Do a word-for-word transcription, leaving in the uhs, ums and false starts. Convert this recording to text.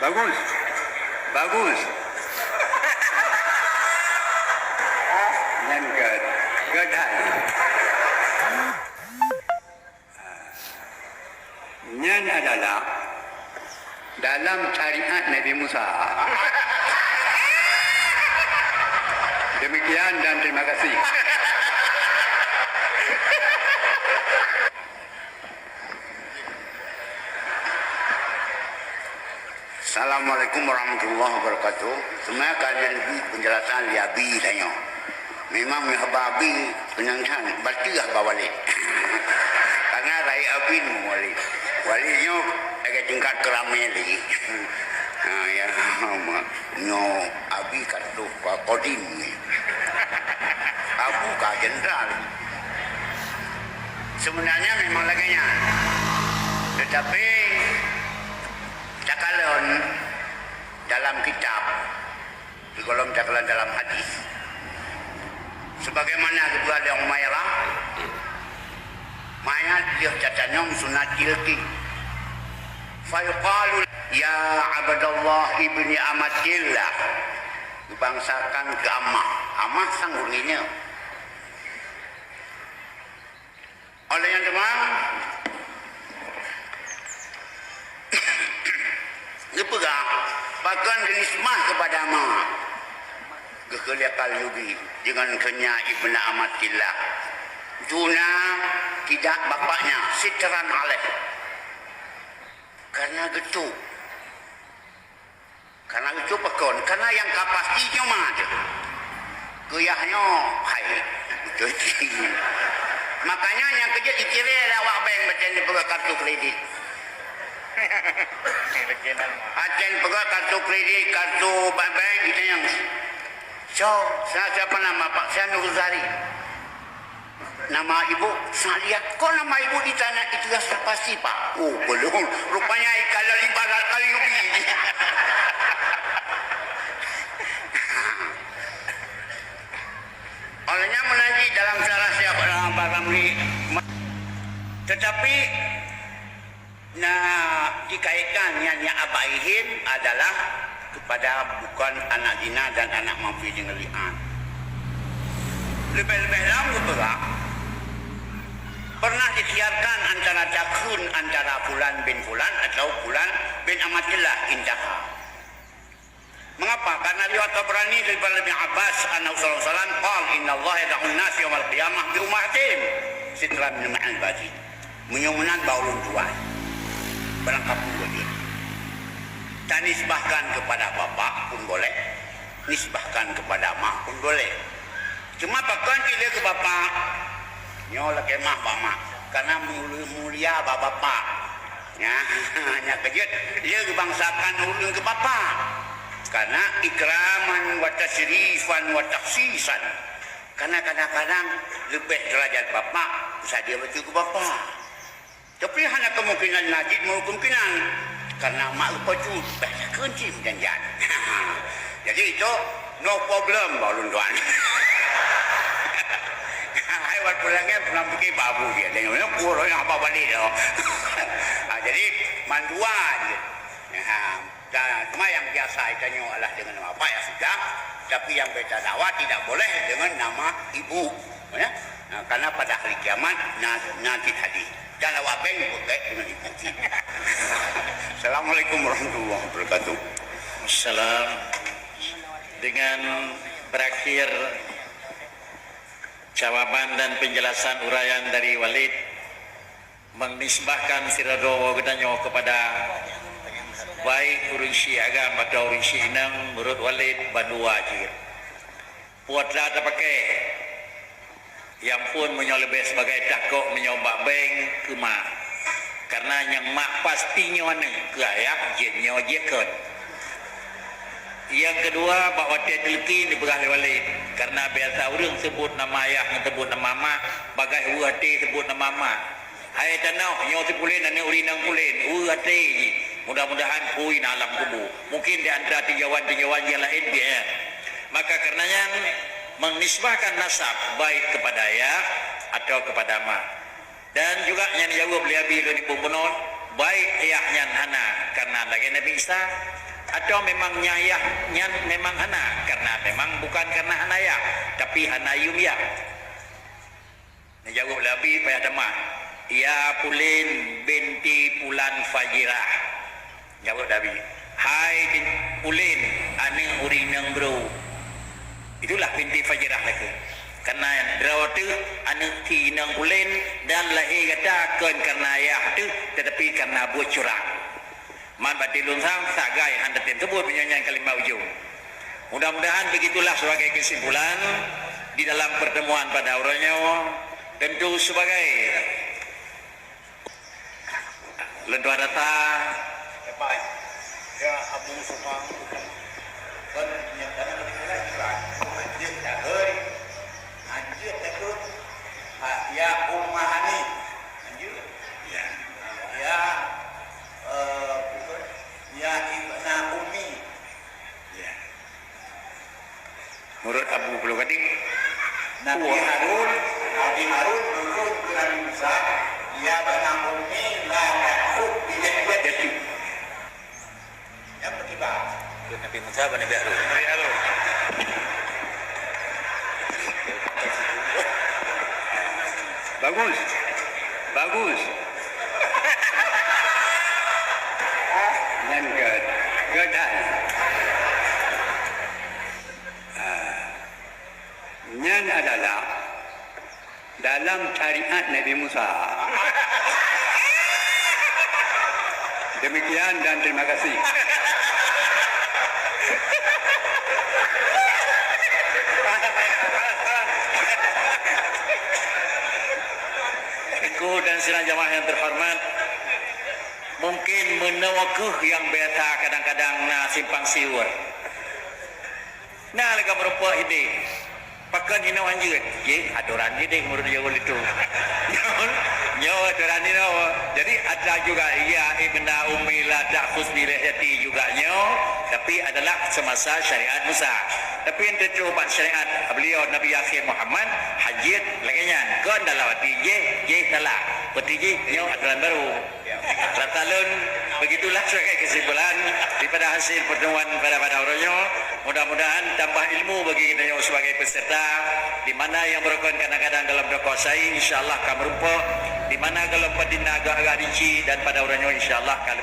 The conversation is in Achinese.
Bagus. Bagus. Nyan gèt. Gèt hai. Nyan adalah dalam syariat Nabi Musa. Demikian dan terima kasih. Assalamualaikum warahmatullahi wabarakatuh. Sebenarnya ka lheueh neubi penjelasan lé Abi tanyoe. Memang meuhaba Abi keunong that, berarti haba Walid. Karena rayeuk Abi nyoe Walid. Walid nyoe lagèe tingkat keramè lagi. Ha, ya, nyoe Abi ka troh Kodim ni. Abu ka jenderal. Sebenarnya memang lagèe nyan. Tetapi takalon dalam kitab, sigohlom takalon dalam hadis, sebagaimana geupeugah lé Umairah, mayat lheueh tatanyong sunat jilki. Fayuqalu, "Ya Abdallah ibni Amatillah." Geubangsakan keu Amah. Amah sang ureueng inong. Óh lheueh nyan teuma, geupeugah, pakon geunisbah keupada ma? Geukheun lé Al-Qurtubi deungon kheun nyan ibna amatillah. Duna tidak bapaknya, sitran alaih. Karena geutuek. Karena geutuek pakon? Karena nyang ka pasti nyoe ma teuh. Keu yah nyoe, hai. Makanya nyang keujeuet jiciré lé awak bank, bacén jipeugah kartu kredit. Bacén jipeugah kartu kredit, kartu bank, bank, geutanyoe. So, sa-, siapa nama Pak? Saya Nur Zari. Nama ibu? Salia. Kok nama ibu ditanya itu yang sudah pasti, Pak? Oh, belum. Rupanya kalau ibarat kali ubi. Olehnya menanti dalam salah siapa dalam barang ni. Tetapi Nah, dikaitkan nyan nyang abaihim adalah kepada bukan anak zina dan anak mampu dengan li'an. Lebih-lebih lom geupeugah, pernah dikhiarkan antara takheun antara fulan bin fulan atau fulan bin amatillah, intaha. Mengapa? Karena riwayat Tabrani daripada Ibnu Abbas, annahu sallallahu alaihi wasallam qala, "Innallaha yad'un nas yaumal qiyamah bi ummahatihim sitran min ma'il bazi." Meunyoe meunan bak ulôn tuan, barang kapeue jeuet. Tanisbahkan kepada bapak pun boleh, nisbahkan kepada mak pun boleh. Cuma pakon cit lé keu bapak? Nyoe lakée meu'ah bak mak, karena mulia bak bapak. Nyan, nyan keujeuet lé geubangsakan ureuëng keu bapak. Karena ikraman wa tasyrifan wa takhsisan. Karena kadang-kadang leubeh derajat bapak, sadia bacut keu bapak. Tapi hana kemungkinan na cit meukemungkinan, karena mak geupacut, bah takheun cit meujanjan. Jadi itu no problem bak ulôn tuan. Hai wan pulang kan pernah pergi babu dia, dia nyonya kurang apa balik tu. Ha, jadi mandua je. Ha. Dan cuma yang biasa kita nyoe adalah dengan bapak ya sudah, tapi yang beda dakwah tidak boleh dengan nama ibu, ya. Nah, karena pada hari kiamat na-, nanti tadi dan awak beng berkait dengan ibu. Assalamualaikum warahmatullahi wabarakatuh. Assalam. Dengan berakhir jawaban dan penjelasan uraian dari Walid, meunisbahkan sidroe geutanyoe kepada baik ureuëng syiek agam atau ureuëng syiek inong, menurut Walid bandua jeuet. Buet la tapakai. Yang pun meunyoe leubeh sebagai takok meunyoe bak bank keu mak. Karena nyang mak pasti nyoe aneuk keu ayah jeuet nyoe jeuet kon. Yang kedua, bak watée teuleuki neupeugah lé Walid, karena biasa ureuëng sebut nama ayah ngon sebut nama mak, bagaih weueh até sebut nama mak. Hai tanoh, nyoe si pulen aneuk ureuëng inong pulen, weueh até jih. Mudah-mudahan phui na alam kubu. Mungkin di antara tinjauan-tinjauan yang lain biar. Maka karena nyan, menisbahkan nasab baik kepada ayah atau kepada mak. Dan juga nyang jaweueb lé Abi lôn ibu bunoe, baik ayah nyan hana, karena lagée Nabi Isa, Atau memang nyan yah, nyan memang hana, karena memang bukan karena hana yah, tapi hana yum yah. Neujaweueb lé Abi payah tamah, "Ya Pulen binti Pulan Fajirah." Jaweueb lé Abi, "Hai Pulen, aneuëk ureuëng inong brôk." Itulah binti Fajirah lakée. Karena droe teuh aneuëk inong Pulen dan lahé gata kon karena ayah teuh, tetapi karena buet curang. Man batin lôn sang sagai hana tem seubut meunyoe nyan kalimat ujong. Mudah-mudahan begitulah sebagai kesimpulan di dalam pertemuan pada uroe nyoe. Tentu sebagai lôn tuan rasa, ya Abu Sufang, kon nyang kana keudéh juga, anjeut dahôi, anjeut takut, ha, ya Ummah Hani, anjeut. Ya. Ya, eh, ya Ibna Ummi. Ya. Menurut Abu Pulo Gading, Nabi Wah. Harun, Nabi Harun turun ke Nabi Musa, ya bana ummi la ta'khud bi lihiyati. Yang ketiga. Nabi Musa bak Nabi Harun. Nabi Harun. Bagus. Bagus. Nyan gét. Gét hai. Ah. Nyan adalah dalam syariat Nabi Musa. Demikian dan terima kasih. Teungku dan sidang jamaah yang terhormat, mungkin meunoe keuh nyang biasa kadang-kadang na simpang siur. Na lé ka meurumpok idéh. Pakon hinoe hanjeuet? Jih atoran idéh meunurot Jawa itu. Nyoe, nyoe atoran hinoe. Jadi ada juga, ya Ibna Ummi la ta'khudz bi lihiyati juga nyoe, tapi adalah semasa syariat Musa. Tapi yang tentu umat syariat beliau Nabi akhir Muhammad, hanjeuet lagée nyan. Kon dalam arti jih, jih salah. Berarti jih nyoe atoran baru. Rata lôn, begitulah sebagai kesimpulan daripada hasil pertemuan pada, pada uroe nyoe. Mudah-mudahan tambah ilmu bagi kita nyoe sebagai peserta, di mana yang berukon kadang-kadang dalam toko sai, insya Allah ka meurumpok, di mana golom batin agak-agak rinci, dan pada uroe nyoe, insya Allah ka